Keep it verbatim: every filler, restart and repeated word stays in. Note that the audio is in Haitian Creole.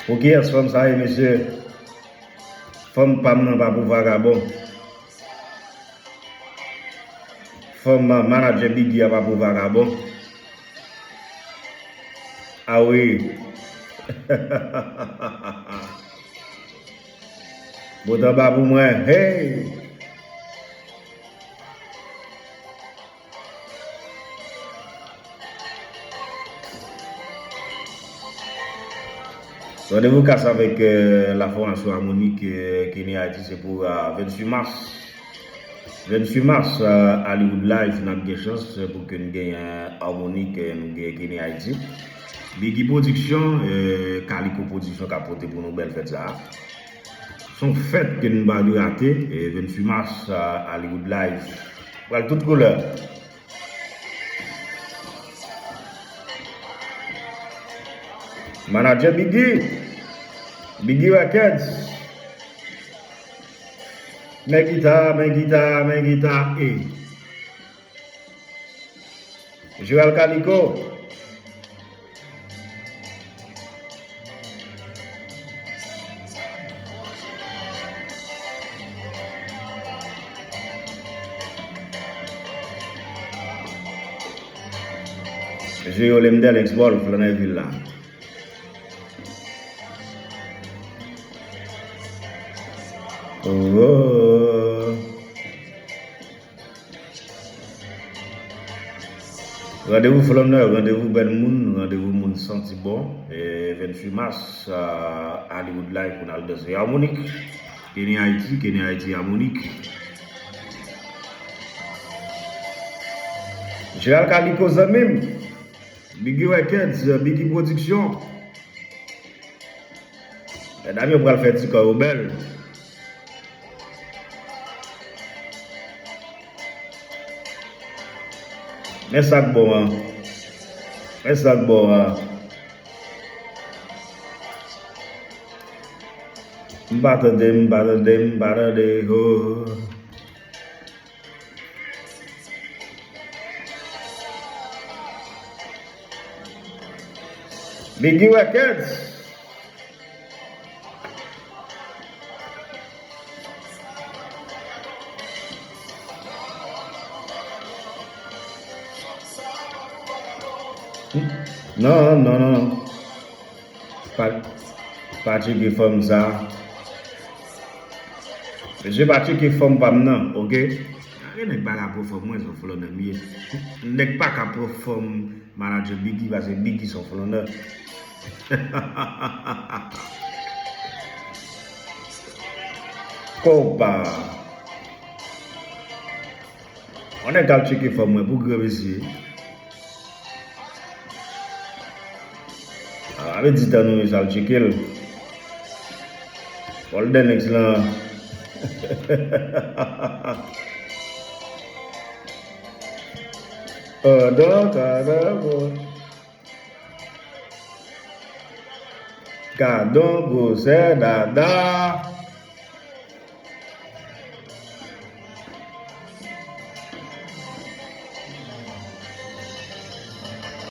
Pou kiyès fanm sa ye, mesye? Fanm pa m nan pa pou vagabon. Fanm manadjè Biggy a pa pou vagabon. A wi. Bòt anba pou mwen. Hey! Randevou kas avèk, euh, la fòmasyon Harmonik, euh, Kenny Haiti, se pou, euh, venntuit mas. Venntuit mas, euh, Hollywood Live, n ap gen chans pou ke n genyen Harmonik, euh, nou genyen Kenny Haiti. Biggy Production, euh, Kaliko Production k ap pote pou nou bèl fèt sa a. Se yon fèt ke n pa dwe rate, euh, venntuit mas, euh, Hollywood Live. Pral tout koulè. Manadjè Biggy. Biggy Records. Men gita, men gita, men gita, e. Gérald Kaliko. Jérôme Delens Bol, flannè vil la. Oh. Randevou flannè, randevou bèl moun, randevou moun santi bon. E venntuit mas, euh, Hollywood Live pou n al danse Harmonik. Kenny Haiti, Kenny Haiti Harmonik. Gérald Kaliko zanmi m. Biggy Records, Biggy Production. Medam yo pral fè ti kò yo bèl. Men sa k bon an. Men sa k bon an. M pa tande, m pa tande, m pa tande, ho. Biggy Records. Non, non, non. Pa, pa tcheke fanm sa. Mesye pa tcheke fanm pa m nan, oke? Gade nèg pa ka pran fanm mwen, se yon flannè m ye. Nèg pa ka pran fanm manadjè Biggy, paske Biggy se yon flannè. Konpa. Yon nèg k al tcheke fanm mwen pou gran mesye. A, pa pèdi tan nou, mesye, al tcheke l. Golden X lan. Gadon, gadon, gwo. Gadon gwosè dada.